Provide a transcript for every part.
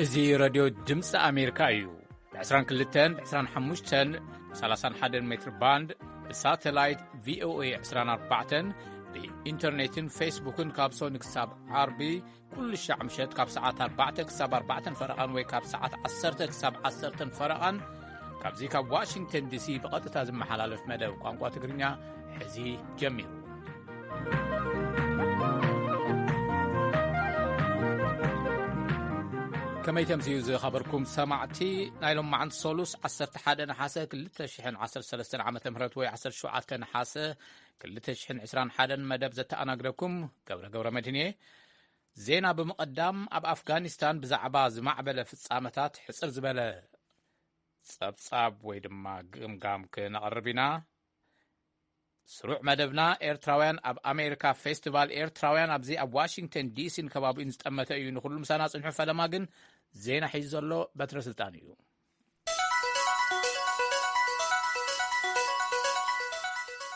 እዚ ረድዮ ድምፂ ኣሜሪካ እዩ። ብ22፣ ብ25፣ ብ31 ሜትር ባንድ፣ ብሳተላይት ቪኦኤ 24፣ ብኢንተርኔትን ፌስቡክን ካብ ሶኒ ክሳብ ዓርቢ ኩሉ ሻዕ ምሸት ካብ ሰዓት ኣርባዕተ ክሳብ ኣርባዕተን ፈረቓን ወይ ካብ ሰዓት ዓሰርተ ክሳብ ዓሰርተን ፈረቓን፣ ካብዚ ካብ ዋሽንግተን ዲሲ ብቐጥታ ዝመሓላለፍ መደብ ቋንቋ ትግርኛ ሕዚ ጀሚሩ። ከመይ ተምስዩ ዝኸበርኩም ሰማዕቲ፣ ናይ ሎም መዓንቲ ሶሉስ ዓሰርተ ሓደ ነሓሰ ክልተ ሽሕን ዓሰርተ ሰለስተን ዓመተ ምህረት ወይ ዓሰርተ ሸውዓተ ነሓሰ ክልተ ሽሕን ዕስራን ሓደን መደብ ዘተኣናግደኩም ገብረ ገብረ መድህን እየ። ዜና ብምቕዳም፣ ኣብ ኣፍጋኒስታን ብዛዕባ ዝማዕበለ ፍጻመታት ሕጽር ዝበለ ጸብጻብ ወይ ድማ ግምጋም ክነቕርብ ኢና። ስሩዕ መደብና ኤርትራውያን ኣብ ኣሜሪካ ፌስቲቫል ኤርትራውያን ኣብዚ ኣብ ዋሽንግተን ዲሲን ከባቢኡን ዝጠመተ እዩ። ንኹሉ ምሳና ጽንሑ። ፈለማ ግን ዜና ሒዙ ዘሎ በትረ ስልጣን እዩ።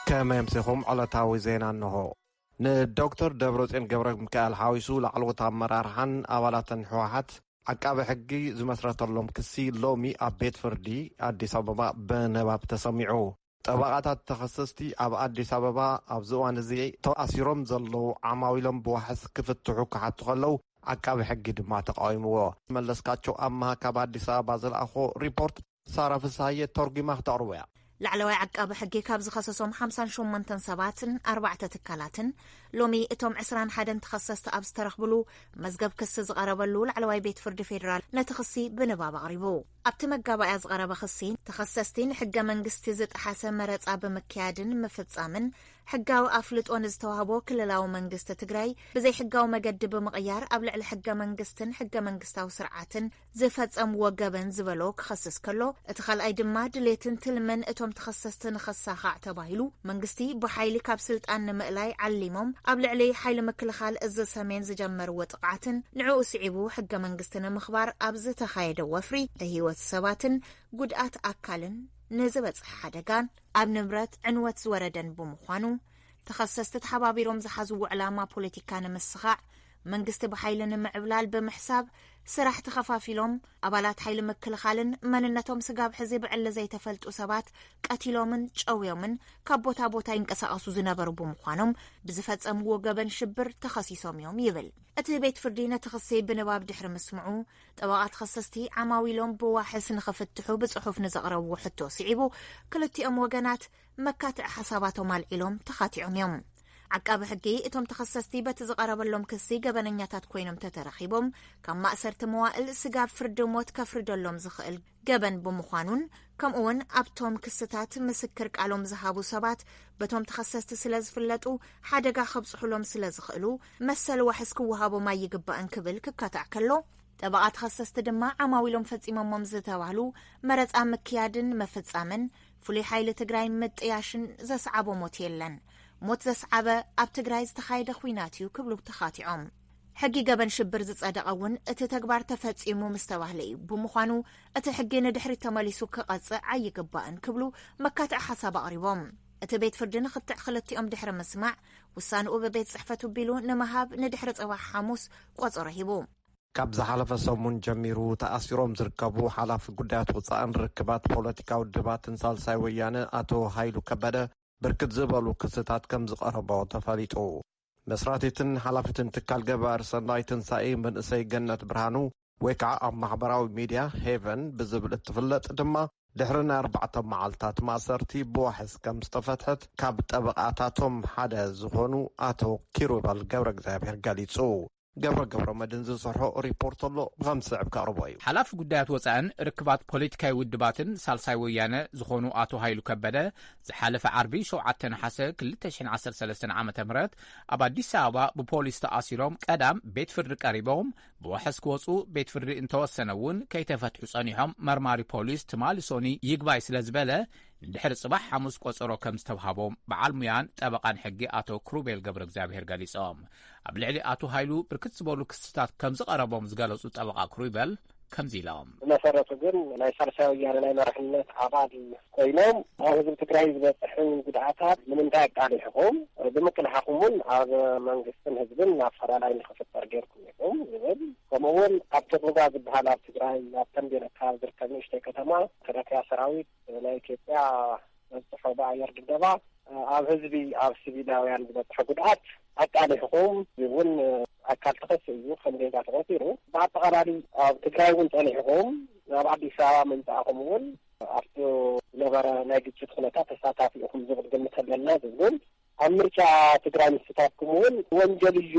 ከመይ ኣምሲኹም? ዕለታዊ ዜና እንሆ። ንዶክተር ደብረጽዮን ገብረ ሚካኤል ሓዊሱ ላዕለዎት ኣመራርሓን ኣባላትን ህወሓት ዓቃቢ ሕጊ ዝመስረተሎም ክሲ ሎሚ ኣብ ቤት ፍርዲ ኣዲስ ኣበባ ብንባብ ተሰሚዑ። ጠበቓታት ተኸሰስቲ ኣብ ኣዲስ ኣበባ ኣብዚ እዋን እዚ ተኣሲሮም ዘለዉ ዓማዊሎም ብዋሕስ ክፍትሑ ክሓቱ ከለዉ ዓቃቢ ሕጊ ድማ ተቃዊምዎ። መለስካቸው ኣምሃ ካብ ኣዲስ ኣበባ ዝለኣኾ ሪፖርት ሳራ ፍስሃየ ተርጒማ ክተቕርቦ እያ። ላዕለዋይ ዓቃቢ ሕጊ ካብ ዝኸሰሶም ሓምሳን ሸሞንተን ሰባትን ኣርባዕተ ትካላትን ሎሚ እቶም ዕስራን ሓደን ተኸሰስቲ ኣብ ዝተረኽብሉ መዝገብ ክሲ ዝቐረበሉ ላዕለዋይ ቤት ፍርዲ ፌዴራል ነቲ ክሲ ብንባብ ኣቕሪቡ። ኣብቲ መጋባእያ ዝቐረበ ክሲ፣ ተኸሰስቲ ንሕገ መንግስቲ ዝጠሓሰ መረጻ ብምክያድን ምፍጻምን ሕጋዊ ኣፍልጦ ንዝተዋህቦ ክልላዊ መንግስቲ ትግራይ ብዘይሕጋዊ መገዲ ብምቕያር ኣብ ልዕሊ ሕገ መንግስትን ሕገ መንግስታዊ ስርዓትን ዝፈጸምዎ ገበን ዝበሎ ክኸስስ ከሎ፣ እቲ ካልኣይ ድማ ድሌትን ትልምን እቶም ተኸሰስቲ ንኸሳኻዕ ተባሂሉ መንግስቲ ብሓይሊ ካብ ስልጣን ንምእላይ ዓሊሞም ኣብ ልዕሊ ሓይሊ ምክልኻል እዚ ሰሜን ዝጀመርዎ ጥቕዓትን ንዕኡ ስዒቡ ሕገ መንግስቲ ንምኽባር ኣብ ዝተኻየደ ወፍሪ ንህይወት ሰባትን ጉድኣት ኣካልን ንዝበጽሐ ሓደጋን ኣብ ንብረት ዕንወት ዝወረደን ብምዃኑ፣ ተኸሰስቲ ተሓባቢሮም ዝሓዝዎ ዕላማ ፖለቲካ ንምስኻዕ፣ መንግስቲ ብሓይሊ ንምዕብላል ብምሕሳብ፣ ስራሕ ተኸፋፊሎም፣ ኣባላት ሓይሊ ምክልኻልን መንነቶም ስጋብ ሕዚ ብዕሊ ዘይተፈልጡ ሰባት ቀቲሎምን ጨውዮምን ካብ ቦታ ቦታ ይንቀሳቐሱ ዝነበሩ ብምዃኖም፣ ብዝፈጸምዎ ገበን ሽብር ተኸሲሶም እዮም ይብል። እቲ ቤት ፍርዲ ነቲ ክሲ ብንባብ ድሕሪ ምስምዑ፣ ጠበቓ ተኸሰስቲ ዓማዊሎም ብዋሕስ ንኽፍትሑ ብጽሑፍ ንዘቕረብዎ ሕቶ ስዒቡ፣ ክልቲኦም ወገናት መካትዒ ሓሳባቶም ኣልዒሎም ተኻቲዖም እዮም። ዓቃቢ ሕጊ፣ እቶም ተኸሰስቲ በቲ ዝቐረበሎም ክሲ ገበነኛታት ኮይኖም ተተረኺቦም፣ ካብ ማእሰርቲ መዋእል ስጋብ ፍርዲ ሞት ከፍርደሎም ዝኽእል ገበን ብምዃኑን፣ ከምኡውን ኣብቶም ክስታት ምስክር ቃሎም ዝሃቡ ሰባት በቶም ተኸሰስቲ ስለ ዝፍለጡ፣ ሓደጋ ከብጽሑሎም ስለ ዝኽእሉ፣ መሰል ዋሕስ ክወሃቦም ኣይግባእን ክብል ክካታዕ ከሎ፣ ጠበቓ ተኸሰስቲ ድማ ዓማዊሎም ፈጺሞሞም ዝተባህሉ መረጻ ምክያድን ምፍጻምን ፍሉይ ሓይሊ ትግራይ ምጥያሽን ዘስዓቦ ሞት የለን። ሞት ዘስዓበ ኣብ ትግራይ ዝተኻየደ ኹናት እዩ ክብሉ ተኻቲዖም። ሕጊ ገበን ሽብር ዝጸደቐ እውን እቲ ተግባር ተፈጺሙ ምስ ተባህለ እዩ። ብምዃኑ እቲ ሕጊ ንድሕሪት ተመሊሱ ክቐጽዕ ኣይግባእን ክብሉ መካትዒ ሓሳብ ኣቕሪቦም። እቲ ቤት ፍርዲ ንክትዕ ክልቲኦም ድሕሪ ምስማዕ ውሳንኡ ብቤት ጽሕፈቱ ቢሉ ንምሃብ ንድሕሪ ጽባሕ ሓሙስ ቆጸሮ ሂቡ። ካብ ዝሓለፈ ሰሙን ጀሚሩ ተኣሲሮም ዝርከቡ ሓላፊ ጉዳያት ወጻእን ርክባት ፖለቲካዊ ውድባትን ሳልሳይ ወያነ ኣቶ ሃይሉ ከበደ ብርክት ዝበሉ ክስታት ከም ዝቐረቦ ተፈሊጡ። መስራቲትን ሓላፊትን ትካል ገባር ሰናይ ትንሳኤ መንእሰይ ገነት ብርሃኑ ወይ ከዓ ኣብ ማሕበራዊ ሚድያ ሄቨን ብዝብል እትፍለጥ ድማ ድሕሪ ናይ ኣርባዕተ መዓልታት ማእሰርቲ ብዋሕስ ከም ዝተፈትሐት ካብ ጠበቓታቶም ሓደ ዝኾኑ ኣቶ ኪሩበል ገብረ እግዚኣብሔር ገሊጹ። ገብረ ገብረ መድን ዝሰርሖ ሪፖርት ኣሎ፣ ብኸም ዝስዕብ ከቕርቦ እዩ። ሓላፊ ጉዳያት ወጻእን ርክባት ፖለቲካዊ ውድባትን ሳልሳይ ወያነ ዝኾኑ ኣቶ ሃይሉ ከበደ ዝሓለፈ ዓርቢ ሸውዓተ ነሓሰ ክልተ ሽሕን ዓሰርተ ሰለስተን ዓመተ ምህረት ኣብ ኣዲስ ኣበባ ብፖሊስ ተኣሲሮም ቀዳም ቤት ፍርዲ ቀሪቦም ብዋሕስ ክወጹ ቤት ፍርዲ እንተወሰነ እውን ከይተፈትሑ ጸኒሖም መርማሪ ፖሊስ ትማሊ ሶኒ ይግባይ ስለ ዝበለ ንድሕሪ ጽባሕ ሓሙስ ቆጸሮ ከም ዝተውሃቦም በዓል ሙያን ጠበቓን ሕጊ ኣቶ ክሩቤል ገብረ እግዚኣብሔር ገሊጾም። ኣብ ልዕሊ ኣቶ ሃይሉ ብርክት ዝበሉ ክስታት ከም ዝቐረቦም ዝገለጹ ጠበቓ ክሩበል ከምዚ ኢሎም። ብመሰረቱ ግን ናይ ሳልሳይ ወያነ ናይ መራሕነት ኣባል ኮይኖም ኣብ ህዝቢ ትግራይ ዝበፅሑ ጉድኣታት ንምንታይ ኣቃሊሕኹም? ብምቅላሕኹም እውን ኣብ መንግስትን ህዝብን ኣፈላላይ ንክፍጠር ጌርኩም ኢኹም ዝብል፣ ከምኡ እውን ኣብ ጭሩጋ ዝበሃል ኣብ ትግራይ ኣብ ተንቤን ኣካባቢ ዝርከብ ንእሽተይ ከተማ መከላከያ ሰራዊት ናይ ኢትዮጵያ በዝሖ ብኣየር ድብደባ ኣብ ህዝቢ ኣብ ሲቪላውያን ዝበፅሐ ጉድኣት ኣቃሊሕኹም እውን ኣካል ተኸሲ እዩ ከም ዜጋ ተቆፂሩ። ብኣጠቓላሊ ኣብ ትግራይ እውን ፀኒሕኹም ናብ ኣዲስ ኣበባ ምምፃእኹም እውን ኣብቲ ዝነበረ ናይ ግጭት ኩነታት ተሳታፊ ኢኹም ዝብል ግምት ኣለና ዝብሉን ኣብ ምርጫ ትግራይ ምስታፍኩም እውን ወንጀል እዩ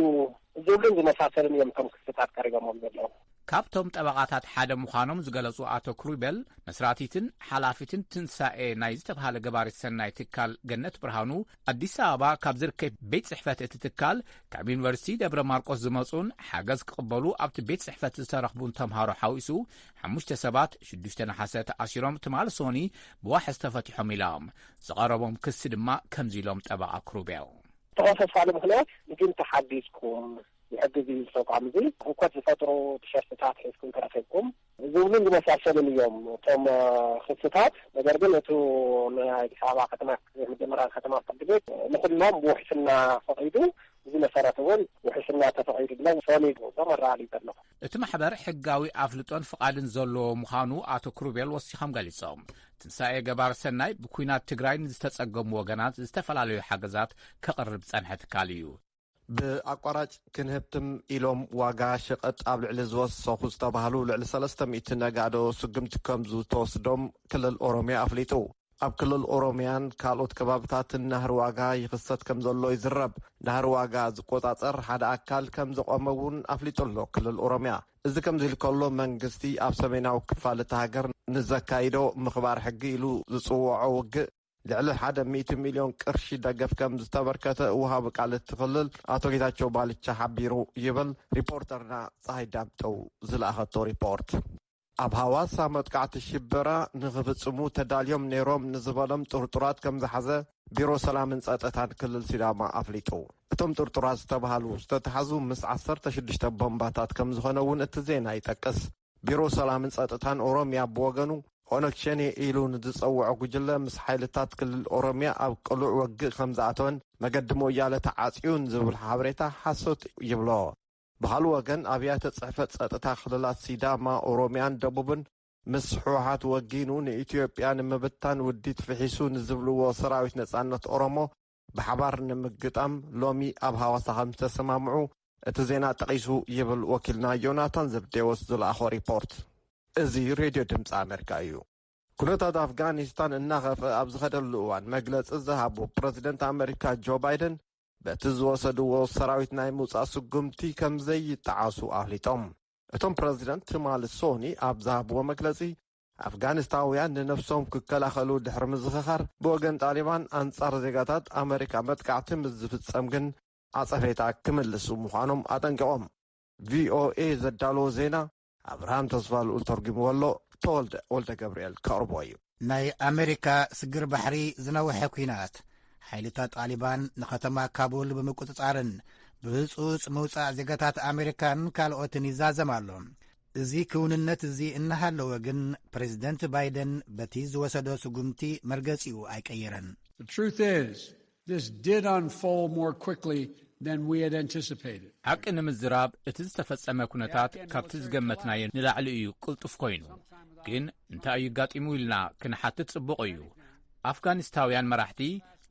ዝብሉን ዝመሳሰልን እዮም ከም ክስታት ቀሪቦሞም ዘለዉ። ካብቶም ጠበቓታት ሓደ ምዃኖም ዝገለጹ ኣቶ ክሩቤል፣ መስራቲትን ሓላፊትን ትንሳኤ ናይ ዝተባህለ ገባሪት ሰናይ ትካል ገነት ብርሃኑ፣ ኣዲስ ኣበባ ካብ ዝርከብ ቤት ጽሕፈት እቲ ትካል ካብ ዩኒቨርሲቲ ደብረ ማርቆስ ዝመጹን ሓገዝ ክቕበሉ ኣብቲ ቤት ጽሕፈት ዝተረኽቡን ተምሃሮ ሓዊሱ ሓሙሽተ ሰባት ሽዱሽተ ነሓሰ ተኣሲሮም ትማሊ ሶኒ ብዋሕስ ተፈቲሖም ኢሎም። ዝቐረቦም ክሲ ድማ ከምዚ ኢሎም ጠበቓ ክሩቤል። ተኸሰስካሉ ምኽንያት ግን ተሓጊዝኩም ዝሕግዝ እዩ ተቋም እዚ ህውከት ዝፈጥሩ ቲሸርትታት ሒዝኩም ተረኺብኩም ዝብሉን ዝመሳሰሉን እዮም እቶም ክስታት። ነገር ግን እቱ ናይ ኣዲስ ኣበባ ከተማ መጀመርያ ከተማ ፍርዲ ቤት ንኩሎም ብውሕስና ፈቒዱ፣ እዚ መሰረት እውን ውሕስና ተፈቒዱ ብለን ሶኒ ተመራሊ ዘለኹ። እቲ ማሕበር ሕጋዊ ኣፍልጦን ፍቓድን ዘለዎ ምዃኑ ኣቶ ክሩቤል ወሲኾም ገሊጾም። ትንሳኤ ገባር ሰናይ ብኩናት ትግራይ ንዝተጸገሙ ወገናት ዝተፈላለዩ ሓገዛት ከቕርብ ዝጸንሐ ትካል እዩ። ብኣቋራጭ ክንህብትም ኢሎም ዋጋ ሸቐጥ ኣብ ልዕሊ ዝወሰኹ ዝተባህሉ ልዕሊ ሰለስተ ሚእቲ ነጋዶ ስጉምቲ ከም ዝተወስዶም ክልል ኦሮሚያ ኣፍሊጡ። ኣብ ክልል ኦሮሚያን ካልኦት ከባብታትን ናህሪ ዋጋ ይኽሰት ከም ዘሎ ይዝረብ። ናህሪ ዋጋ ዝቆጻጸር ሓደ ኣካል ከም ዘቆመ እውን ኣፍሊጡ ኣሎ ክልል ኦሮሚያ። እዚ ከምዚ ኢሉ ከሎ መንግስቲ ኣብ ሰሜናዊ ክፋል እታ ሃገር ንዘካይዶ ምኽባር ሕጊ ኢሉ ዝጽውዖ ውግእ ልዕሊ ሓደ ሚእቲ ሚልዮን ቅርሺ ደገፍ ከም ዝተበርከተ ውሃቢ ቃል እቲ ክልል ኣቶ ጌታቸው ባልቻ ሓቢሩ ይብል ሪፖርተርና ፀሃይ ዳምጠው ዝለኣኸቶ ሪፖርት። ኣብ ሃዋሳ መጥቃዕቲ ሽበራ ንኽፍፅሙ ተዳልዮም ነይሮም ንዝበሎም ጥርጡራት ከም ዝሓዘ ቢሮ ሰላምን ፀጥታን ክልል ሲዳማ ኣፍሊጡ። እቶም ጥርጡራት ዝተባሃሉ ዝተተሓዙ ምስ ዓሰርተ ሽዱሽተ ቦምባታት ከም ዝኾነ እውን እቲ ዜና ይጠቅስ። ቢሮ ሰላምን ፀጥታን ኦሮሚያ ብወገኑ ኦነግ ሸኔ ኢሉ ንዝፀውዖ ጉጅለ ምስ ሓይልታት ክልል ኦሮሚያ ኣብ ቅሉዕ ወግእ ከም ዝኣተወን መገዲ ሞያለ ተዓፅዩን ዝብል ሓበሬታ ሓሶት ይብሎ። ብኻልእ ወገን ኣብያተ ፅሕፈት ፀጥታ ክልላት ሲዳማ፣ ኦሮሚያን ደቡብን ምስ ህወሓት ወጊኑ ንኢትዮጵያ ንምብታን ውዲት ፍሒሱ ንዝብልዎ ሰራዊት ነፃነት ኦሮሞ ብሓባር ንምግጣም ሎሚ ኣብ ሃዋሳ ከም ዝተሰማምዑ እቲ ዜና ጠቒሱ ይብል ወኪልና ዮናታን ዘብዴዎስ ዝለኣኾ ሪፖርት። እዚ ሬድዮ ድምፂ ኣሜሪካ እዩ። ኩነታት ኣፍጋኒስታን እናኸፍአ ኣብ ዝኸደሉ እዋን መግለፂ ዝሃቡ ፕረዚደንት ኣሜሪካ ጆ ባይደን በቲ ዝወሰድዎ ሰራዊት ናይ ምውፃእ ስጉምቲ ከም ዘይጠዓሱ ኣፍሊጦም። እቶም ፕረዚደንት ትማሊ ሶኒ ኣብ ዝሃብዎ መግለፂ ኣፍጋኒስታውያን ንነብሶም ክከላኸሉ ድሕሪ ምዝኽኻር ብወገን ጣሊባን ኣንፃር ዜጋታት ኣመሪካ መጥቃዕቲ ምስ ዝፍፀም ግን ኣጸፌታ ክምልሱ ምዃኖም ኣጠንቀቖም። ቪኦኤ ዘዳለዎ ዜና ኣብርሃም ተስፋ ልኡል ተርጉምዎ ኣሎ። ተወልደ ወልደ ገብርኤል ከቕርቦ እዩ። ናይ ኣመሪካ ስግር ባሕሪ ዝነውሐ ኲናት ሓይልታት ጣሊባን ንኸተማ ካቡል ብምቁጽጻርን ብህጹጽ ምውጻእ ዜጋታት ኣመሪካን ካልኦትን ይዛዘም ኣሎ። እዚ ክውንነት እዚ እናሃለወ ግን ፕሬዚደንት ባይደን በቲ ዝወሰዶ ስጉምቲ መርገጺኡ ኣይቀየረን። The truth is, this did unfold more quickly than we had anticipated. ሓቂ ንምዝራብ እቲ ዝተፈጸመ ኩነታት ካብቲ ዝገመትናዮ ንላዕሊ እዩ ቅልጡፍ ኮይኑ። ግን እንታይ እዩ ኣጋጢሙ ኢልና ክንሓትት ጽቡቕ እዩ። ኣፍጋኒስታውያን መራሕቲ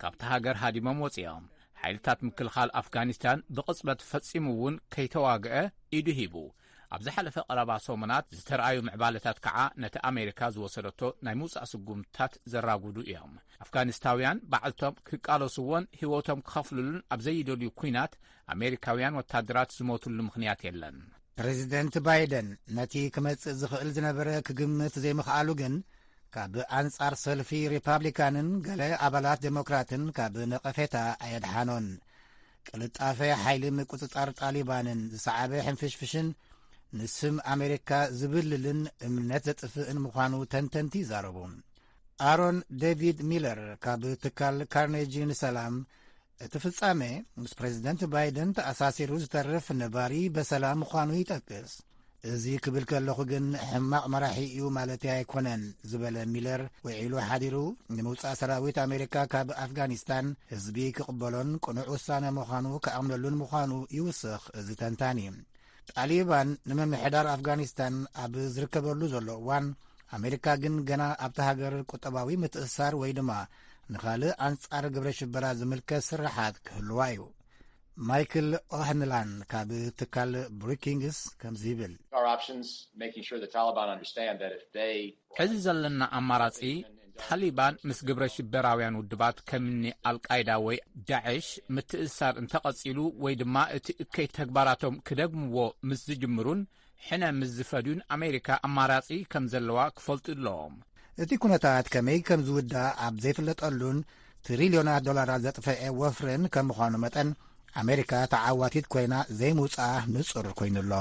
ካብቲ ሃገር ሃዲሞም ወጺኦም። ሓይልታት ምክልኻል ኣፍጋኒስታን ብቕጽበት ፈጺሙ እውን ከይተዋግአ ኢዱ ሂቡ። ኣብ ዝሓለፈ ቀረባ ሰሙናት ዝተረኣዩ ምዕባለታት ከዓ ነቲ ኣሜሪካ ዝወሰደቶ ናይ ምውጻእ ስጉምትታት ዘራጉዱ እዮም። ኣፍጋኒስታውያን ባዕልቶም ክቃለስዎን ህይወቶም ክኸፍልሉን ኣብ ዘይደልዩ ኲናት ኣሜሪካውያን ወታደራት ዝሞትሉ ምኽንያት የለን። ፕሬዚደንት ባይደን ነቲ ክመጽእ ዝኽእል ዝነበረ ክግምት ዘይምኽኣሉ ግን ካብ ኣንጻር ሰልፊ ሪፓብሊካንን ገለ ኣባላት ዴሞክራትን ካብ ነቐፌታ ኣየድሓኖን። ቅልጣፈ ሓይሊ ምቁጽጻር ጣሊባንን ዝሰዓበ ሕንፍሽፍሽን ንስም ኣሜሪካ ዝብልልን እምነት ዘጥፍእን ምዃኑ ተንተንቲ ይዛረቡ። ኣሮን ዴቪድ ሚለር ካብ ትካል ካርኔጂ ንሰላም እቲ ፍጻሜ ምስ ፕሬዝደንት ባይደን ተኣሳሲሩ ዝተርፍ ነባሪ በሰላ ምዃኑ ይጠቅስ። እዚ ክብል ከለኹ ግን ሕማቕ መራሒ እዩ ማለተይ ኣይኮነን ዝበለ ሚለር፣ ውዒሉ ሓዲሩ ንምውጻእ ሰራዊት ኣሜሪካ ካብ ኣፍጋኒስታን ህዝቢ ክቕበሎን ቅኑዕ ውሳነ ምዃኑ ክኣምነሉን ምዃኑ ይውስኽ እዚ ተንታኒ። ጣሊባን ንምምሕዳር ኣፍጋኒስታን ኣብ ዝርከበሉ ዘሎ እዋን፣ ኣሜሪካ ግን ገና ኣብታ ሃገር ቁጠባዊ ምትእስሳር ወይ ድማ ንኻልእ ኣንጻር ግብረ ሽበራ ዝምልከት ስርሓት ክህልዋ እዩ። ማይክል ኦህንላን ካብ ትካል ብሩኪንግስ ከምዚ ይብል። Our options, making sure the Taliban understand that if they ሕዚ ዘለና ኣማራጺ፣ ታሊባን ምስ ግብረ ሽበራውያን ውድባት ከምኒ ኣልቃይዳ ወይ ዳዕሽ ምትእስሳር እንተቐጺሉ ወይ ድማ እቲ እከይ ተግባራቶም ክደግምዎ ምስ ዝጅምሩን ሕነ ምስ ዝፈድዩን ኣሜሪካ ኣማራጺ ከም ዘለዋ ክፈልጡ ኣለዎም። እቲ ኩነታት ከመይ ከም ዝውዳእ ኣብ ዘይፍለጠሉን ትሪልዮናት ዶላራት ዘጥፈዐ ወፍርን ከም ምዃኑ መጠን፣ ኣሜሪካ ተዓዋቲት ኮይና ዘይምውጻኣ ንጹር ኮይኑ ኣሎ።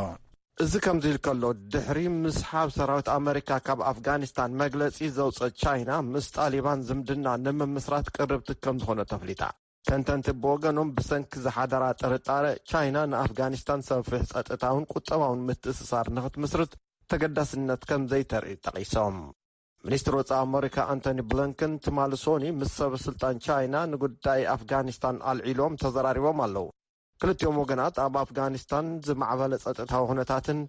እዚ ከምዚ ኢሉ ከሎ፣ ድሕሪ ምስሓብ ሰራዊት ኣመሪካ ካብ ኣፍጋኒስታን መግለጺ ዘውጸት ቻይና፣ ምስ ጣሊባን ዝምድና ንምምስራት ቅርብቲ ከም ዝኾነ ተፍሊጣ። ተንተንቲ ብወገኖም፣ ብሰንኪ ዝሓደራ ጥርጣረ፣ ቻይና ንኣፍጋኒስታን ሰፊሕ ጸጥታውን ቁጠባውን ምትእስሳር ንኽትምስርት ተገዳስነት ከም ዘይተርኢ ጠቒሶም። ሚኒስትሪ ወጻኢ ኣመሪካ ኣንቶኒ ብሊንከን ትማሊ ሶኒ ምስ ሰበ ስልጣን ቻይና ንጉዳይ ኣፍጋኒስታን ኣልዒሎም ተዘራሪቦም ኣለዉ። ክልቲኦም ወገናት ኣብ ኣፍጋኒስታን ዝማዕበለ ጸጥታዊ ኩነታትን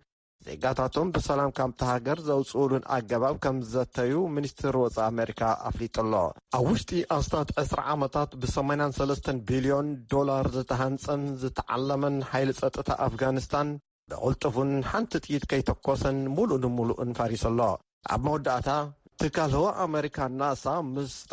ዜጋታቶም ብሰላም ካብቲ ሃገር ዘውጽኡሉን ኣገባብ ከም ዝዘተዩ ሚኒስትሪ ወጻኢ ኣመሪካ ኣፍሊጡ ኣሎ። ኣብ ውሽጢ ኣስታት ዕስራ ዓመታት ብ83 ቢልዮን ዶላር ዝተሃንጸን ዝተዓለመን ሓይሊ ጸጥታ ኣፍጋኒስታን ብቕልጡፍን ሓንቲ ጥይት ከይተኮሰን ምሉእ ንምሉእን ፈሪሱ ኣሎ። ኣብ መወዳእታ፣ ትካል ህዋ ኣመሪካ ናሳ ምስታ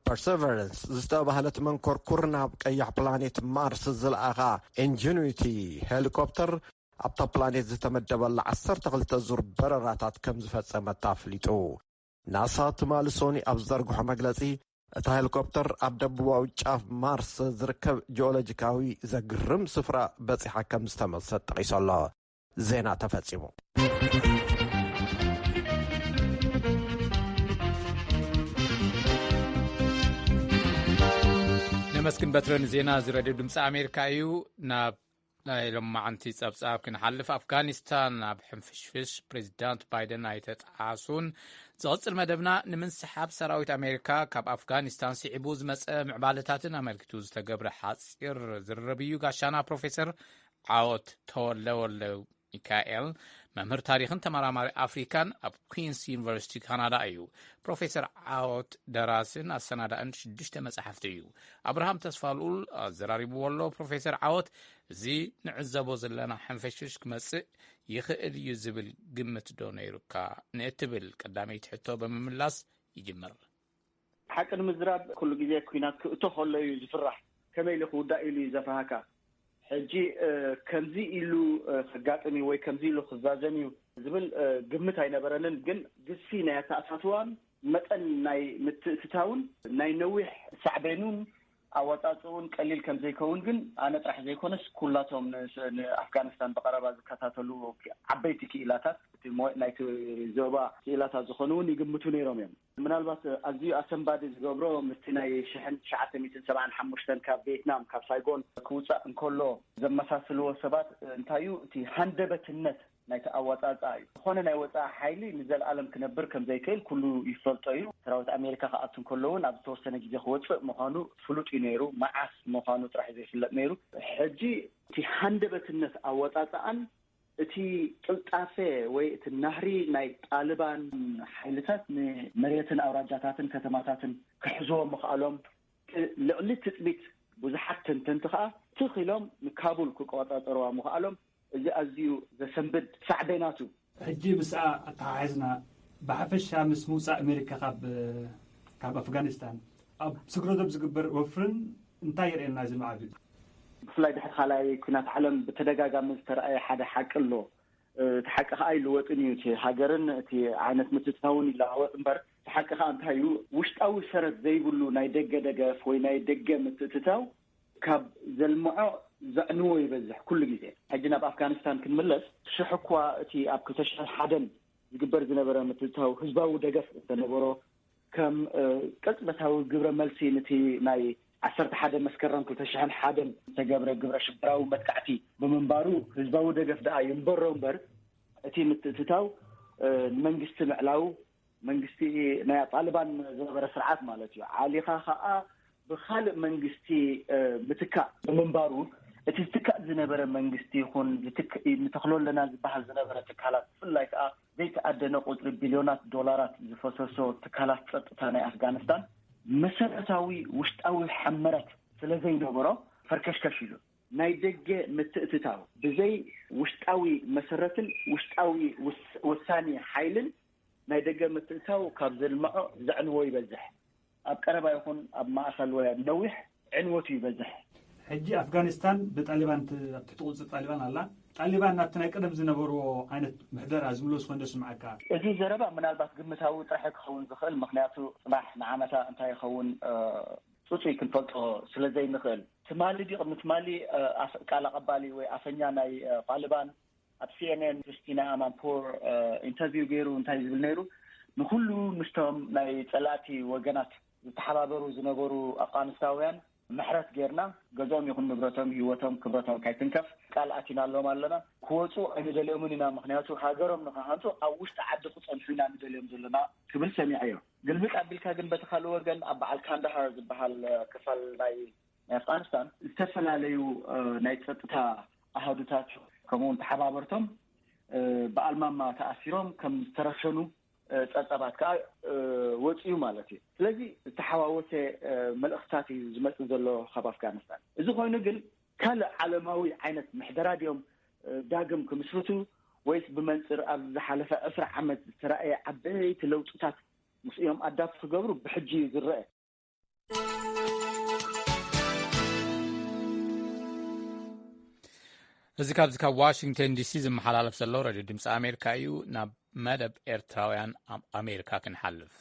ፐርሰቨረንስ ዝተባህለት መንኮርኩር ናብ ቀያሕ ፕላኔት ማርስ ዝለኣኻ ኢንጂኒዊቲ ሄሊኮፕተር ኣብታ ፕላኔት ዝተመደበላ ዓሰርተ ክልተ ዙር በረራታት ከም ዝፈጸመት ኣፍሊጡ። ናሳ ትማሊ ሶኒ ኣብ ዝዘርግሖ መግለጺ፣ እታ ሄሊኮፕተር ኣብ ደቡባዊ ጫፍ ማርስ ዝርከብ ጂኦሎጂካዊ ዘግርም ስፍራ በጺሓ ከም ዝተመልሰት ጠቒሱ ኣሎ። ዜና ተፈጺሙ። ነመስግን በትረ ንዜና እዚ ሬድዮ ድምፂ ኣሜሪካ እዩ። ናብ ናይ ሎማዓንቲ ጸብጻብ ክንሓልፍ፣ ኣፍጋኒስታን ኣብ ሕንፍሽፍሽ ፕሬዚዳንት ባይደን ኣይተጠዓሱን። ዝቕጽል መደብና፣ ንምንስሓብ ሰራዊት ኣሜሪካ ካብ ኣፍጋኒስታን ስዒቡ ዝመጸ ምዕባለታትን ኣመልኪቱ ዝተገብረ ሓጺር ዝርርብ እዩ። ጋሻና ፕሮፌሰር ዓወት ተወልደ ወልደ ሚካኤል፣ መምህር ታሪኽን ተመራማሪ ኣፍሪካን ኣብ ኩንስ ዩኒቨርሲቲ ካናዳ እዩ። ፕሮፌሰር ዓወት ደራስን ኣሰናዳእን ሽዱሽተ መጻሕፍቲ እዩ። ኣብርሃም ተስፋልኡል ኣዘራሪብዎ ኣሎ። ፕሮፌሰር ዓወት፣ እዚ ንዕዘቦ ዘለና ሕንፍሽፍሽ ክመጽእ ይኽእል እዩ ዝብል ግምት ዶ ነይሩካ? ንእትብል ቀዳመይቲ ሕቶ ብምምላስ ይጅምር። ሓቂ ንምዝራብ፣ ኩሉ ግዜ ኲናት ክእቶ ከሎ እዩ ዝፍራሕ። ከመይ ኢሉ ክውዳእ ኢሉ እዩ ዘፍርሃካ። ሕጂ፣ እ፣ ከምዚ ኢሉ፣ እ፣ ከጋጥም እዩ ወይ ከምዚ ኢሉ ክዛዘም እዩ ዝብል፣ እ፣ ግምት ኣይነበረንን። ግን ግሲ ናይ ኣተኣታትዋን መጠን ናይ ምትእትታውን ናይ ነዊሕ ሳዕቤኑን ኣወጻጽኡን ቀሊል ከም ዘይከውን ግን ኣነ ጥራሕ ዘይኮነስ ኩላቶም ን-፣ ንኣፍጋኒስታን ብቐረባ ዝከታተሉ ዓበይቲ ክኢላታት እቲ ሞ-፣ ናይቲ ዞባ ክኢላታት ዝኾኑ እውን ይግምቱ ነይሮም እዮም። ምናልባት ኣዝዩ ኣሰንባዲ ዝገብሮ ምስቲ ናይ ሽሕን ትሽዓተ ሚእትን ሰብዓን ሓሙሽተን ካብ ቪየትናም ካብ ሳይጎን ክውጻእ እንከሎ ዘመሳስልዎ ሰባት እንታይ እዩ እቲ ሃንደበትነት ናይቲ ኣወጻጽኣ እዩ። ዝኾነ ናይ ወጻኢ ሓይሊ ንዘለኣለም ክነብር ከም ዘይክእል ኩሉ ይፈልጦ እዩ። ሰራዊት ኣሜሪካ ክኣቱ እንከሎ እውን ኣብ ዝተወሰነ ግዜ ክወጽእ ምዃኑ ፍሉጥ እዩ ነይሩ። መዓስ ምዃኑ ጥራሕ ዘይፍለጥ ነይሩ። ሕጂ እቲ ሃንደበትነት ኣወጻጽኣን እቲ ቅልጣፈ ወይ እቲ ናህሪ ናይ ጣልባን ሓይልታት ንመሬትን ኣውራጃታትን ከተማታትን ክሕዝዎ ምኽኣሎም፣ ልዕሊ ትጽቢት ብዙሓት ተንተንቲ ከኣ ትኽ ኢሎም ንካቡል ክቆጻጸርዋ ምኽኣሎም፣ እዚ ኣዝዩ ዘሰንብድ ሳዕቤናቱ። ሕጂ ምስኣ ኣተሓሒዝና፣ ብሓፈሻ ምስ ምውጻእ ኣሜሪካ ካብ፣ ካብ ኣፍጋኒስታን፣ ኣብ ስግረዶብ ዝግበር ወፍርን እንታይ የርእየና እዚ ምዕባለ? ብፍላይ ድሕሪ ካልኣይ ኲናት ዓለም ብተደጋጋሚ ዝተረኣየ ሓደ ሓቂ ኣሎ። እቲ ሓቂ ከኣ ኣይልወጥን እዩ። እቲ ሃገርን እቲ ዓይነት ምትእትታውን ይለዋወጥ እምበር፣ እቲ ሓቂ ከኣ እንታይ እዩ? ውሽጣዊ ሰረት ዘይብሉ ናይ ደገ ደገፍ ወይ ናይ ደገ ምትእትታው ካብ ዘልምዖ ዘዕንዎ ይበዝሕ ኩሉ ግዜ። ሕጂ ናብ ኣፍጋኒስታን ክንምለስ፣ ሽሕ እኳ እቲ ኣብ ክልተ ሽሕን ሓደን ዝግበር ዝነበረ ምትእትታው ህዝባዊ ደገፍ እንተነበሮ፣ ከም፣ እ፣ ቅጽበታዊ ግብረ መልሲ ነቲ ናይ ዓሰርተ ሓደ መስከረም ክልተ ሽሕን ሓደን ዝተገብረ ግብረ ሽበራዊ መጥቃዕቲ ብምንባሩ፣ ህዝባዊ ደገፍ ደኣ ይንበሮ እምበር፣ እቲ ምትእትታው፣ እ፣ ንመንግስቲ ምዕላው፣ መንግስቲ ናይ ጣልባን ዝነበረ ስርዓት ማለት እዩ። ዓሊኻ ኸኣ ብኻልእ መንግስቲ፣ እ፣ ምትካእ ብምንባሩ፣ እቲ ዝትካእ ዝነበረ መንግስቲ ይኹን ዝትክ-፣ ንተኽሎ ኣለና ዝበሃል ዝነበረ ትካላት፣ ብፍላይ ከኣ ዘይተኣደነ ቁጽሪ ቢልዮናት ዶላራት ዝፈሰሶ ትካላት ጸጥታ ናይ ኣፍጋኒስታን፣ መሰረታዊ ውሽጣዊ ሕመረት ስለ ዘይነበሮ፣ ፈርከሽከሽ ኢሉ። ናይ ደገ ምትእትታው ብዘይ ውሽጣዊ መሰረትን ውሽጣዊ ውስ-፣ ወሳኒ ሓይልን፣ ናይ ደገ ምትእትታው ካብ ዘልምዖ ዘዕንዎ ይበዝሕ። ኣብ ቀረባ ይኹን ኣብ ማእኸል ወይ ኣብ ነዊሕ፣ ዕንወቱ ይበዝሕ። ሕጂ ኣፍጋኒስታን ብጣሊባን ት-፣ ኣብ ትሕቲ ቁጽሪ ጣሊባን ኣላ። ጣሊባን ናብቲ ናይ ቀደም ዝነበርዎ ዓይነት ምሕደራ ዝምለሱ ኮይኑ ዶ ስምዓካ? እዚ ዘረባ ምናልባት ግምታዊ ጥራሕ ክኸውን ዝኽእል፣ ምኽንያቱ ጽባሕ ንዓመታ እንታይ ይኸውን፣ እ፣ ጽጹይ ክንፈልጦ ስለ ዘይንኽእል። ትማሊ ድዩ ቅድሚ ትማሊ፣ እ፣ ኣፍ-፣ ቃል ኣቐባሊ ወይ ኣፈኛ ናይ፣ እ፣ ጣሊባን ኣብ ሲ ኤን ኤን ክሪስቲና ኣማንፖር፣ እ፣ ኢንተርቪው ገይሩ እንታይ ዝብል ነይሩ? ንኹሉ ምስቶም ናይ ጸላእቲ ወገናት ዝተሓባበሩ ዝነበሩ ኣፍጋኒስታውያን ምሕረት ጌርና፣ ገዝኦም ይኹን ንብረቶም፣ ህይወቶም፣ ክብረቶም ካይትንከፍ ቃል ኣቲናሎም ኣለና። ክወጹ ኣይንደልዮምን ኢና፣ ምኽንያቱ ሃገሮም ንኽሃንጹ ኣብ ውሽጢ ዓዲ ክጸንሑ ኢና ንደልዮም ዘለና ክብል ሰሚዐዮ። ግልብጥ ኣቢልካ ግን በቲ ካልእ ወገን ኣብ በዓል ካንዳሃር ዝበሃል፣ እ፣ ክፋል ናይ፣ ናይ ኣፍጋኒስታን ዝተፈላለዩ፣ እ፣ ናይ ጸጥታ ኣሃዱታት ከምኡ እውን ተሓባበርቶም፣ እ፣ ብኣልማማ ተኣሲሮም ከም ዝተረሸኑ፣ እ፣ ጸብጻባት ከኣ፣ እ፣ ወጺኡ ማለት እዩ። ስለዚ ዝተሓዋወሰ፣ እ፣ መልእኽትታት እዩ ዝመጽእ ዘሎ ካብ ኣፍጋኒስታን። እዚ ኮይኑ ግን ካልእ ዓለማዊ ዓይነት ምሕደራ ድዮም፣ እ፣ ዳግም ክምስርቱ ወይስ ብመንጽር ኣብዚ ዝሓለፈ ዕስራ ዓመት ዝተራእየ ዓበይቲ ለውጥታት ምስ እዮም ኣዳፕት ክገብሩ ብሕጂ እዩ ዝረአ። እዚ ካብዚ ካብ ዋሽንግተን ዲሲ ዝመሓላለፍ ዘሎ ሬድዮ ድምፂ ኣሜሪካ እዩ። ናብ መደብ ኤርትራውያን ኣብ ኣሜሪካ ክንሓልፍ።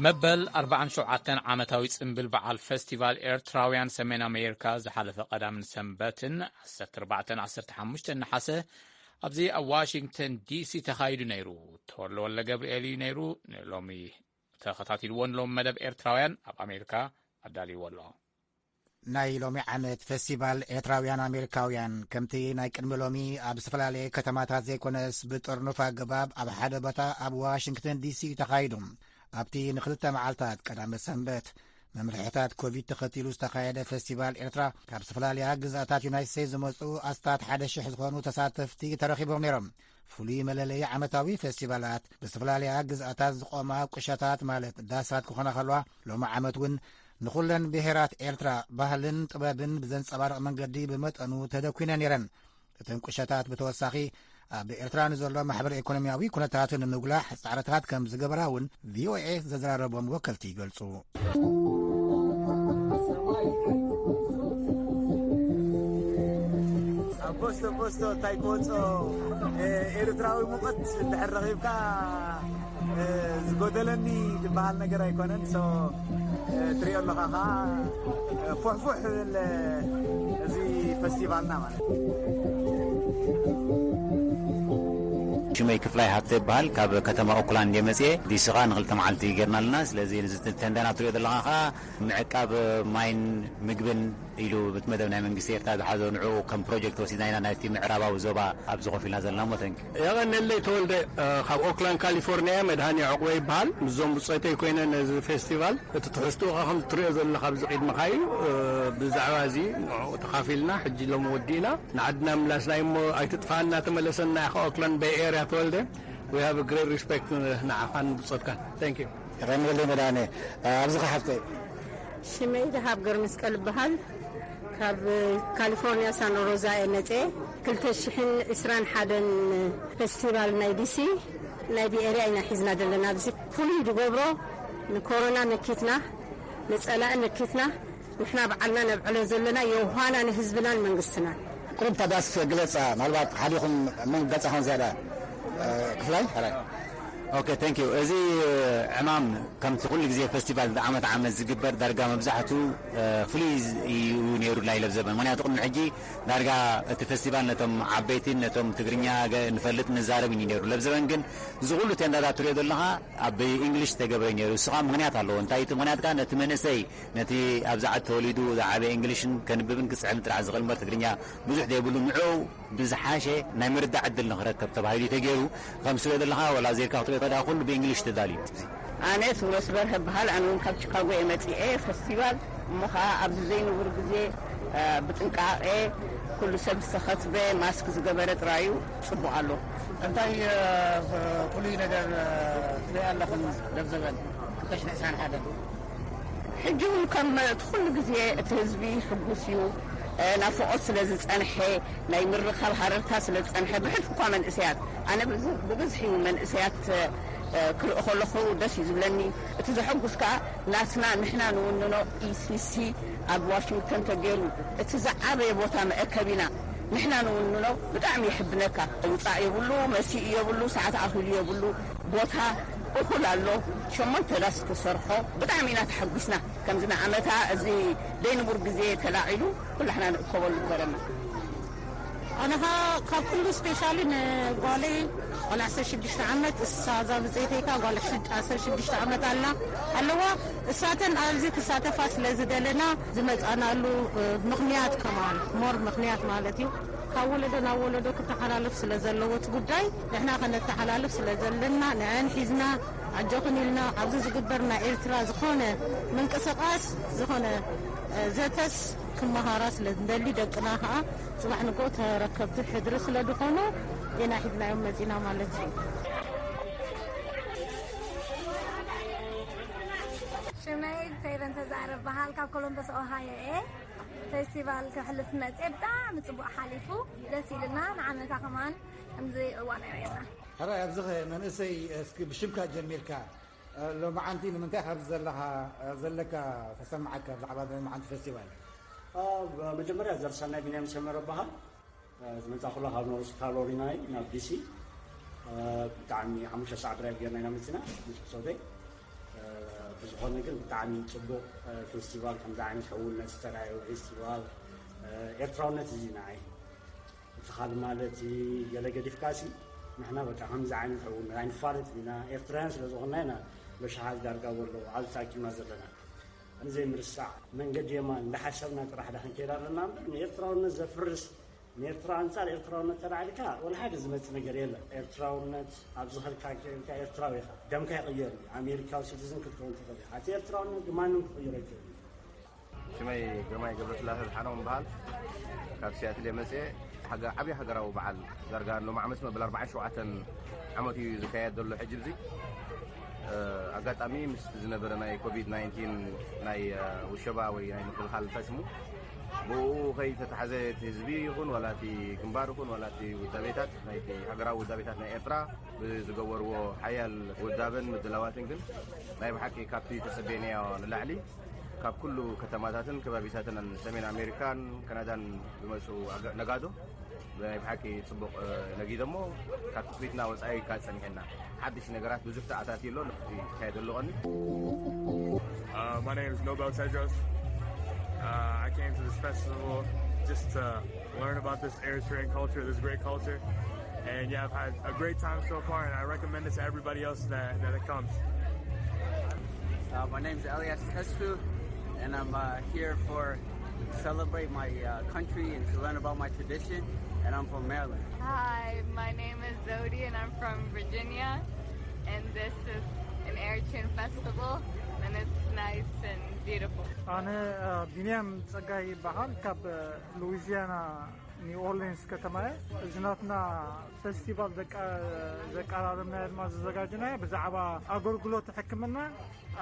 መበል ኣርባዓን ሸውዓተን ዓመታዊ ጽምብል በዓል ፈስቲቫል ኤርትራውያን ሰሜን ኣሜሪካ ዝሓለፈ ቀዳምን ሰንበትን ዓሰርተ ኣርባዕተን ዓሰርተ ሓሙሽተን ነሓሰ ኣብዚ ኣብ ዋሽንግተን ዲሲ ተኻይዱ ነይሩ። ተወልደ ወልደ ገብርኤል እዩ ነይሩ። ንሎሚ ተኸታቲልዎ ንሎም መደብ ኤርትራውያን ኣብ ኣሜሪካ ኣዳልይዎ ኣሎ። ናይ ሎሚ ዓመት ፈስቲቫል ኤርትራውያን ኣሜሪካውያን ከምቲ ናይ ቅድሚ ሎሚ ኣብ ዝተፈላለየ ከተማታት ዘይኮነስ ብጥርኑፍ ኣገባብ ኣብ ሓደ ቦታ ኣብ ዋሽንግተን ዲሲ እዩ ተኻይዱ። ኣብቲ ንክልተ መዓልታት ቀዳመ ሰንበት መምርሕታት ኮቪድ ተኸቲሉ ዝተኻየደ ፈስቲቫል ኤርትራ ካብ ዝተፈላለያ ግዝኣታት ዩናይትድ ስቴትስ ዝመጹ ኣስታት ሓደ ሽሕ ዝኾኑ ተሳተፍቲ ተረኺቦም ነይሮም። ፍሉይ መለለዪ ዓመታዊ ፈስቲቫላት ብዝተፈላለያ ግዝኣታት ዝቖማ ቁሸታት ማለት ዳሳት ክኾና ከለዋ፣ ሎሚ ዓመት እውን ንኹለን ብሄራት ኤርትራ ባህልን ጥበብን ብዘንጸባርቕ መንገዲ ብመጠኑ ተደኲነን ነይረን። እተን ቁሸታት ብተወሳኺ ኣብ ኤርትራ ንዘሎ ማሕበረ ኢኮኖሚያዊ ኩነታት ንምጉላሕ ጻዕርታት ከም ዝገበራ እውን ቪኦኤ ዘዘራረቦም ወከልቲ ይገልጹ። ኣብ ቦስቶ ቦስቶ እንታይ ክወጾ፣ ኤ፣ ኤርትራዊ ሙቐት እንድሕር ረኺብካ፣ እ፣ ዝጎደለኒ ዝበሃል ነገር ኣይኮነን። ሶ፣ እ፣ ትሪኦ ኣለኻ ኸዓ፣ እ፣ ፉሕፉሕ ዝብል፣ እ፣ እዚ ፈስቲቫልና ማለት እዩ። ሽመይ ክፍላይ ሃብተ ይበሃል። ካብ ከተማ ኦክላንድ እየ መፅየ። ዲሲ ኸዓ ንክልተ መዓልቲ ጌርና ኣለና። ስለዚ ነዚ ተንዳና ትሪኦ ዘለኻ ኸዓ ምዕቃብ ማይን ምግብን ኢሉ ብቲ መደብ ናይ መንግስቲ ኤርትራ ዝሓዞ ንዕኡ ከም ፕሮጀክት ወሲድና ኢና ናይቲ ምዕራባዊ ዞባ ኣብዚ ኮፍ ኢልና ዘለና። ሞ፣ ተንኪ። የቐነለይ ተወልደ፣ እ፣ ካብ ኦክላንድ ካሊፎርኒያ፣ መድሃኒ ዕቑበ ይበሃል። ምስዞም ብጾተይ ኮይነ ነዚ ፌስቲቫል፣ እቲ ትሕዝትኡ ኸዓ ከም ትሪኦ ዘለኻ ኣብዚ ቅድመኻ እዩ። እ፣ ብዛዕባ እዚ ንዕኡ ተኻፊልና፣ ሕጂ ሎሚ ወዲእና ንዓድና ምላስና እዩ። እሞ ኣይትጥፋእና፣ ተመለሰና ኢኻ ኦክላንድ ቤይ ኤርያ ተወልደ። We have a great respect ንዓኻን ብጾትካን። Thank you። የቐንየለይ መድሃኔ። ኣብዚ ኸዓ ሓፍተይ። ሽመይ ደሃብ ገርመስቀል እበሃል። ካብ ካሊፎርኒያ ሳን ሮዛ እየ መፅየ። ክልተ ሽሕን ዕስራን ሓደን ፌስቲቫል ናይ ዲሲ ናይ ቢኤርያ ኢና ሒዝና ዘለና። ኣብዚ ፍሉይ ዝገብሮ ንኮሮና መኪትና፣ ንፀላኢ መኪትና፣ ንሕና ባዕልና ነብዕሎ ዘለና የውሃና ንህዝብናን መንግስትናን። ቁሩብ እታ ዳስ ግለጻ፣ ምናልባት ሓዲኹም መን ገጻ ኾን ዝያዳ፣ እ፣ ክፍላይ? ሕራይ። ኦኬ፣ thank you። እዚ ዕማም ከምቲ ኩሉ ግዜ ፈስቲቫል ዓመት ዓመት ዝግበር ዳርጋ መብዛሕቱ ፍሉይ እዩ ነይሩ ናይ ለብዘበን። ምክንያቱ ቅድሚ ሕጂ ዳርጋ እቲ ፈስቲቫል ነቶም ዓበይትን ነቶም ትግርኛ ገ- ንፈልጥ ንዛረብ እዩ ነይሩ። ለብዘበን ግን እዚ ኩሉ ቴንዳታት ትሪኦ ዘለኻ ኣብ እንግሊሽ ዝተገብረ እዩ ነይሩ። እሱ ከዓ ምክንያት ኣለዎ። እንታይ እቲ ምክንያት ከዓ ነቲ መንእሰይ ነቲ ኣብዛ ዓዲ ተወሊዱ ዝዓበየ እንግሊሽን ከንብብን ክፅሕፍን ጥራሕ ዝኽእል እምበር ትግርኛ ብዙሕ ዘይብሉ ንዕኡ ብዝሓሸ ናይ ምርዳእ ዕድል ንኽረከብ ተባሂሉ ተገይሩ። ከም ስለ ዘለኻ ወላ ዘይርካ ክትሪኦ ተዳ ኩሉ ብእንግሊሽ ተዳልዩ። ኣነ ስሞስ በርሀ በሃል። ኣነ እውን ካብ ቺካጎ እየ መፂኤ። ፈስቲቫል እሞ ከዓ ኣብዚ ዘይንቡር ግዜ ብጥንቃቄ ኩሉ ሰብ ዝተኸትበ ማስክ ዝገበረ ጥራዩ ፅቡቅ ኣሎ። እንታይ ፍሉይ ነገር ትሪኢ ኣለኽን? ደብዘበን ክልተ ሽሕን ዕስራን ሓደን ሕጂ እውን ከም እቲ ኩሉ ግዜ እቲ ህዝቢ ሕጉስ እዩ። ናፍቆት ስለ ዝፀንሐ፣ ናይ ምርኻብ ሃረርታ ስለ ዝፀንሐ፣ ብሕልፊ እኳ መንእሰያት፣ ኣነ ብብዝሒ መንእሰያት ክርኢ ከለኹ ደስ እዩ ዝብለኒ። እቲ ዘሐጉስ ከዓ ናትና ንሕና ንውንኖ ኢሲሲ ኣብ ዋሽንግተን ተገይሩ እቲ ዝዓበየ ቦታ መእከቢና ንሕና ንውንኖ ብጣዕሚ ይሕብነካ። ውፃእ የብሉ፣ መሲኡ የብሉ፣ ሰዓት ኣኺሉ የብሉ፣ ቦታ እኹል ኣሎ። ሸሞንተ ዳስ ተሰርሖ። ብጣዕሚ ኢና ተሓጒስና። ከምዚ ንዓመታ እዚ ደይንቡር ግዜ ተላዒሉ ኩላሕና ንእከበሉ ነበረና። ኣነ ኸኣ ካብ ኩሉ ስፔሻሊ ንጓለይ ጓል ዓሰርተ ሽዱሽተ ዓመት፣ እሳ እዛ ብጸይተይ ከኣ ጓል ዓሰርተ ሽዱሽተ ዓመት ኣላ ኣለዋ። እሳተን ኣብዚ ክሳተፋ ስለ ዝደለና ዝመጻናሉ ምኽንያት ከማን ሞር ምኽንያት ማለት እዩ። ካብ ወለዶ ናብ ወለዶ ክተሓላለፍ ስለ ዘለዎ እቲ ጉዳይ ንሕና ከነተሓላልፍ ስለ ዘለና ንዐን ሒዝና ኣጆኽን ኢልና ኣብዚ ዝግበር ናይ ኤርትራ ዝኾነ ምንቅስቃስ ዝኾነ ዘተስ ክመሃራ ስለ ንደሊ ደቅና ከዓ ጽባሕ ንግሆ ተረከብቲ ሕድሪ ስለ ዝኾኑ ኢና ሒዝናዮም መጺና ማለት እዩ። ሽመይ ፌቨን ተዛረብ በሃል ካብ ኮሎምበስ ኦሃዮ እየ። ፌስቲቫል ከሕልፍ መጽየ ብጣዕሚ ጽቡቅ ሓሊፉ ደስ ኢልና ንዓመታ ከማን ከምዚ እዋን ኣይረየና። ሕራይ ኣብዚ ኸ መንእሰይ እስኪ ብሽምካ ጀሚርካ ሎማዓንቲ ንምንታይ ካብዚ ዘለኻ ዘለካ ተሰማዓካ ብዛዕባ ሎማዓንቲ ፌስቲቫል? መጀመርያ ዘርሰናይ ቢንያም ሰመረ በሃል። ዝመጻእኩላ ካብ ኖርስ ካሮሊና እዩ ናብ ዲሲ። ብጣዕሚ ሓሙሽተ ሰዓት ድራይቭ ጌርና ኢና መጺና ምስ ሕሶተይ። ብዝኾነ ግን ብጣዕሚ ጽቡቕ ፌስቲቫል ከምዚ ዓይነት ሕውነት ዝተራእዮ ፌስቲቫል ኤርትራውነት እዚ ንዓይ እቲ ካልእ ማለት ገለ ገዲፍካሲ ንሕና በቃ ከምዚ ዓይነት ሕውነት ኣይንፋለጥ ኢና ኤርትራውያን ስለ ዝኾንና ኢና በሽሓት ዳርጋ ወሎ ኣብዚ ተኣኪብና ዘለና። ንዘይምርሳዕ መንገዲ የማን እንዳሓሰብና ጥራሕ ዳ ክንከይድ ኣለና እምበር ንኤርትራውነት ዘፍርስ ንኤርትራ ኣንጻር ኤርትራውነት ተላዒልካ ወላ ሓደ ዝመጽእ ነገር የለን። ኤርትራውነት ኣብ ዝኸድካ ከይድካ ኤርትራዊ ኢኻ። ደምካ ይቕየር እዩ። ኣሜሪካዊ ሲቲዝን ክትከውን ትኽእል ኢኻ። እቲ ኤርትራውነት ግን ማንም ክቕይሮ ኣይክእልን እዩ። ሽመይ ግርማይ ገብረስላሴ ዝሓነው ምበሃል ካብ ሲያትል እየ መጽየ። ዓቢ ሃገራዊ በዓል ዳርጋ ሎም ዓመት መበል ኣርባዓን ሸውዓተን ዓመት እዩ ዝካየድ ዘሎ ሕጂ ብዚ ኣጋጣሚ ምስ ዝነበረ ናይ ኮቪድ ናይንቲን ናይ ውሸባ ወይ ናይ ምክልኻል ፈሽሙ ብኡ ከይተታሕዘ እቲ ህዝቢ ይኹን ዋላ እቲ ግንባር ይኹን ዋላ እቲ ውዳቤታት ናይቲ ሃገራዊ ውዳቤታት ናይ ኤርትራ ብዝገበርዎ ሓያል ውዳበን ምድላዋትን ግን ናይ ብሓቂ ካብቲ ተጸበየናዮ ንላዕሊ ካብ ኩሉ ከተማታትን ከባቢታትን ሰሜን ኣሜሪካን ካናዳን ዝመጹ ነጋዶ ናይ ብሓቂ ጽቡቕ ነጊዶ እሞ ካብ ትጽቢትና ወጻኢ ካብ ጸኒሕና ሓድሽ ነገራት ብዙሕ ተኣታትዩ ኣሎ ይካየድ ኣሎ ቀኒ Uh, my name is Nobel Tedros. Uh, I came to this festival just to learn about this Eritrean culture, this great culture. And yeah, I've had a great time so far, and I recommend it to everybody else that, that it comes. Uh, my name is Elias Tesfu, and I'm uh, here for to celebrate my uh, country and to learn about my tradition. And I'm from Maryland. Hi, my name is Zodi, and I'm from Virginia. And this is an Eritrean festival, and it's nice and beautiful. ኣነ ቢንያም ጸጋይ ይበሃል ካብ ሉዊዚያና ኒው ኦርሊንስ ከተማ እየ። እዚ ናትና ፈስቲቫል ዘቃራረብናዮ ድማ ዘዘጋጀናዮ ብዛዕባ ኣገልግሎት ሕክምና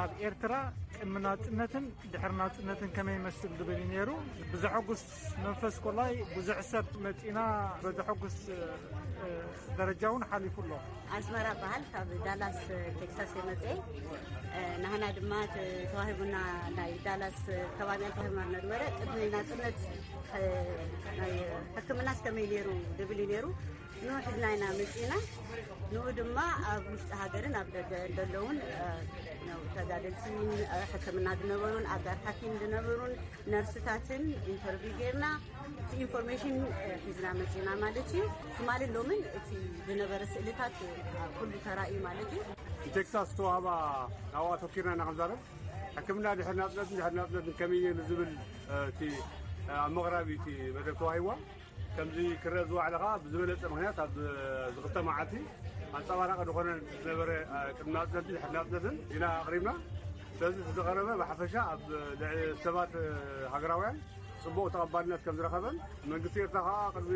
ኣብ ኤርትራ ቅድሚ ናጽነትን ድሕሪ ናጽነትን ከመይ ይመስል ዝብል እዩ ነይሩ። ብዘሐጉስ መንፈስ ኮላይ ብዙሕ ሰብ መጺና በዘሐጉስ ደረጃ እውን ሓሊፉ ኣሎ። ኣስመራ በሃል ካብ ዳላስ ቴክሳስ የመጽአ ናህና ድማ ተዋሂቡና ናይ ዳላስ ከባቢያን ተዋሂቡና ነበረ ቅድሚ ናጽነት ናይ ሕክምናስ ከመይ ነይሩ ድብል እዩ ነይሩ። ንኡ ሒዝና ኢና መጺና። ንኡ ድማ ኣብ ውሽጢ ሃገርን ኣብ ደገ ዘለውን ተጋደልቲ፣ ሕክምና ዝነበሩን ኣጋር ሓኪም ዝነበሩን ነርስታትን ኢንተርቪው ጌርና እቲ ኢንፎርሜሽን ሒዝና መጺና ማለት እዩ። ትማሊ ሎምን እቲ ዝነበረ ስእልታት ኩሉ ተራእዩ ማለት እዩ። ቴክሳስ ዝተዋህባ ናብኡ ኣተኪርና ኢና ክንዛረብ። ሕክምና ድሕሪ ናጽነትን ድሕሪ ናጽነትን ከመይ እዩ ንዝብል እቲ ኣብ መቕረቢ እቲ መደብ ተዋሂብዋ። ከምዚ ክረአ ዝዋዕለ ኸዓ ብዝበለጸ ምኽንያት ኣብ ዝኽልተ መዓልቲ ኣንጸባራቂ ዝኾነ ዝነበረ ቅድሚ ናጽነትን ድሕሪ ናጽነትን ኢና ኣቕሪብና። ስለዚ እቲ ዝቐረበ ብሓፈሻ ኣብ ልዕሊ ሰባት ሃገራውያን ጽቡቕ ተቐባልነት ከም ዝረኸበን መንግስቲ ኤርትራ ኸዓ ቅድሚ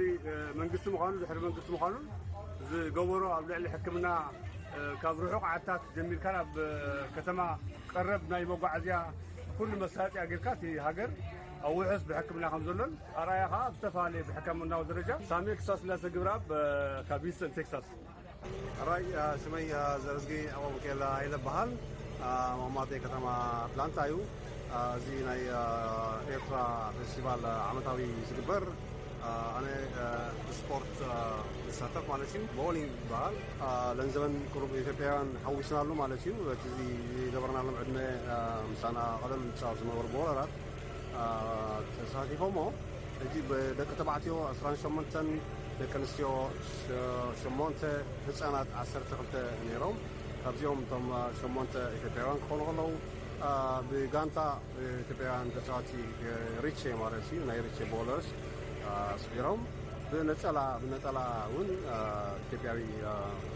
መንግስቲ ምዃኑ ድሕሪ መንግስቲ ምዃኑን ዝገበሮ ኣብ ልዕሊ ሕክምና ካብ ርሑቕ ዓድታት ጀሚርካ ናብ ከተማ ቀረብ ናይ መጓዓዝያ ኩሉ መሳለጥያ ጌርካ እቲ ሃገር ኣብ ውሑስ ብሕክምና ከም ዘሎን ኣርኣያ ኸዓ ኣብ ዝተፈላለየ ብሕክምናዊ ደረጃ ሳሜ ክሳብ ስላሴ ግብረኣብ ካብ ሂውስተን ቴክሳስ። ሕራይ ሽመይ ዘርዝጊ ኣቦ ሚካኤል ኣይለ በሃል። መቐማጠይ ከተማ ኣትላንታ እዩ። እዚ ናይ ኤርትራ ፌስቲቫል ዓመታዊ ዝግበር፣ ኣነ ብስፖርት ዝሳተፍ ማለት እዩ። ቦሊንግ ይበሃል። ለንዘበን ቁሩብ ኢትዮጵያውያን ሓዊስናሉ ማለት እዩ። በቲ ዝገበርናሎም ዕድመ ምሳና ቀደም ዝፃወቱ ዝነበሩ ቦለራት ተሳቲፎሞ። ሕጂ ብደቂ ተባዕትዮ ዕስራን ሸሞንተን፣ ደቂ ኣንስትዮ ሸሞንተ፣ ህፃናት ዓሰርተ ክልተ ነይሮም። ካብዚኦም እቶም ሸሞንተ ኢትዮጵያውያን ክኾኑ ከለዉ፣ ብጋንታ ኢትዮጵያውያን ተፃዋቲ ሪቼ ማለት እዩ፣ ናይ ሪቼ ቦለርስ ስዒሮም። ብነፀላ ብነፀላ እውን ኢትዮጵያዊ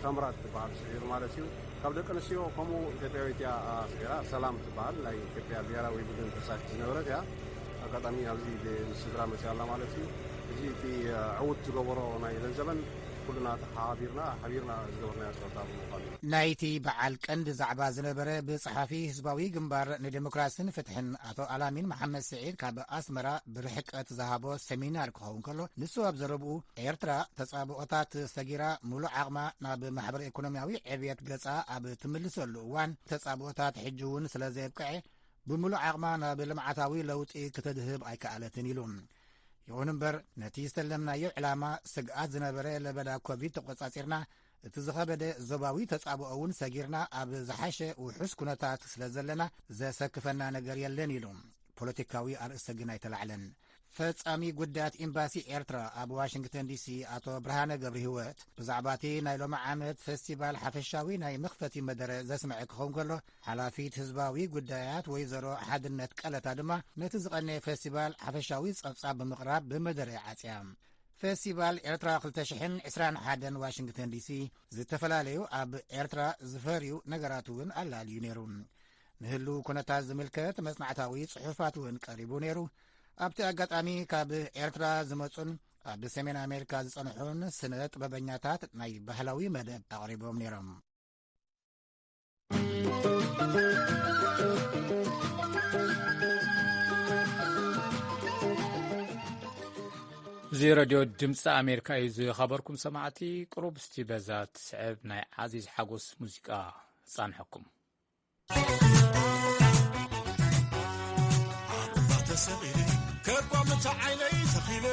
ታምራት ዝበሃል ስዒሩ ማለት እዩ። ካብ ደቂ ኣንስትዮ ከምኡ ኢትዮጵያዊት እያ ስዒራ፣ ሰላም ትበሃል፣ ናይ ኢትዮጵያ ብሄራዊ ቡድን ተፃዋቲት ዝነበረት እያ። ኣጋጣሚ ኣብዚ ምስ ስድራ መፅያ ኣላ ማለት እዩ። እዚ እቲ ዕውት ዝገበሮ ናይ ለንዘበን ኩልና ተሓባቢርና ሓቢርና ዝገበርናዮ ፀወታ ብምዃኑ እዩ። ናይቲ በዓል ቀንዲ ዛዕባ ዝነበረ ብጸሓፊ ህዝባዊ ግንባር ንዴሞክራስን ፍትሕን ኣቶ ኣላሚን መሓመድ ስዒድ ካብ ኣስመራ ብርሕቀት ዝሃቦ ሰሚናር ክኸውን ከሎ፣ ንሱ ኣብ ዘረብኡ ኤርትራ ተጻብኦታት ሰጊራ ምሉእ ዓቕማ ናብ ማሕበረ ኢኮኖሚያዊ ዕብየት ገጻ ኣብ ትምልሰሉ እዋን ተጻብኦታት ሕጂ እውን ስለ ዘየብቅዐ ብምሉእ ዓቕማ ናብ ልምዓታዊ ለውጢ ክተድህብ ኣይከኣለትን ኢሉ። ይኹን እምበር ነቲ ዝተለምናዮ ዕላማ ስግኣት ዝነበረ ለበዳ ኮቪድ ተቖጻጺርና፣ እቲ ዝኸበደ ዞባዊ ተጻብኦ እውን ሰጊርና ኣብ ዝሓሸ ውሑስ ኩነታት ስለ ዘለና ዘሰክፈና ነገር የለን ኢሉ። ፖለቲካዊ ኣርእስተ ግን ኣይተላዕለን። ፈጻሚ ጉዳያት ኤምባሲ ኤርትራ ኣብ ዋሽንግተን ዲሲ ኣቶ ብርሃነ ገብረ ህይወት ብዛዕባ እቲ ናይ ሎሚ ዓመት ፌስቲቫል ሓፈሻዊ ናይ መኽፈቲ መደረ ዘስምዐ ክኸውን ከሎ፣ ሓላፊት ህዝባዊ ጉዳያት ወይዘሮ ሓድነት ቀለታ ድማ ነቲ ዝቐነየ ፌስቲቫል ሓፈሻዊ ጸብጻብ ብምቕራብ ብመደረ ዓጽያ። ፌስቲቫል ኤርትራ ክልተ ሽሕን ዕስራን ሓደን ዋሽንግተን ዲሲ ዝተፈላለዩ ኣብ ኤርትራ ዝፈርዩ ነገራት እውን ኣላልዩ ነይሩ። ንህልው ኩነታት ዝምልከት መጽናዕታዊ ጽሑፋት እውን ቀሪቡ ነይሩ። ኣብቲ ኣጋጣሚ ካብ ኤርትራ ዝመጹን ኣብ ሰሜን ኣሜሪካ ዝጸንሑን ስነ ጥበበኛታት ናይ ባህላዊ መደብ ኣቕሪቦም ነይሮም። እዚ ረድዮ ድምፂ ኣሜሪካ እዩ። ዝኸበርኩም ሰማዕቲ፣ ቅሩብ እስቲ በዛ ትስዕብ ናይ ዓዚዝ ሓጎስ ሙዚቃ ጻንሐኩም። ኣንባ ተሰቒለ ከርቋምቲ ዓይነይ ተኺለ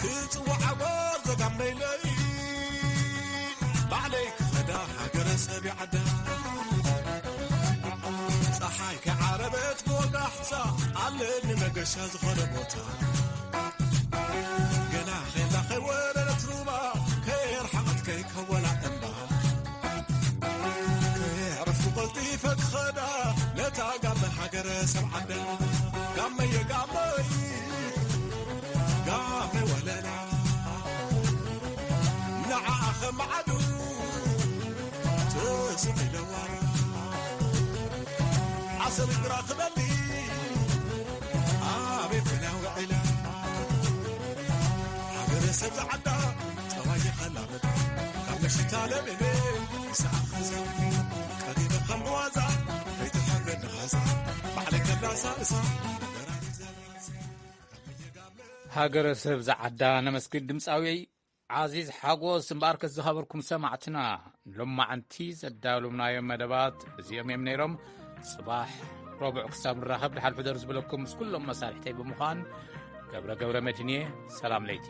ክጽዋዕ ዓወር ዘጋመይለይ ባዕለይ ክኸዳ ሃገረ ሰብ ይዓዳ ጸሓይ ከዓረበት ብወጋሕታ ኣለኒ መገሻ ዝኾነ ቦታ ገና ኼላ ኸይወረደት ሩባ ከየርሓቐት ከይከወላ እምባ ከየዕረፍኩ ቀልጢፈ ክኸዳ ነታ ጋመ ሃገረ ሰብ ዓዳ ጋመየ ጋመይ ጋመ ወለላ ንዓኣ ኸማዓዱ ትስቕ ኢለዋ ዓሰል እግራ ክበሊ ኣቤት ክና ውዕላ ሃገረ ሰብ ዝዓዳ ጠባይ ይኸላመድ ካብ መሽታ ለሚነ ሰዓት ኸዛ ቀሪበ ከም ብዋዛ ከይትሓገድ ንኻዛ ባዕለይ ከላሳልሳ ሃገረ ሰብ ዝዓዳ ነመስግን ድምፃዊ ዓዚዝ ሓጎስ። እምበኣርከስ ዝኸበርኩም ሰማዕትና፣ ሎማዕንቲ ዘዳለውናዮም መደባት እዚኦም እዮም ነይሮም። ጽባሕ ረቡዕ ክሳብ ንራኸብ፣ ደሓን ሕደሩ ዝብለኩም ምስ ኩሎም መሳርሕተይ ብምዃን ገብረ ገብረ መድህን እየ። ሰላም ለይቲ።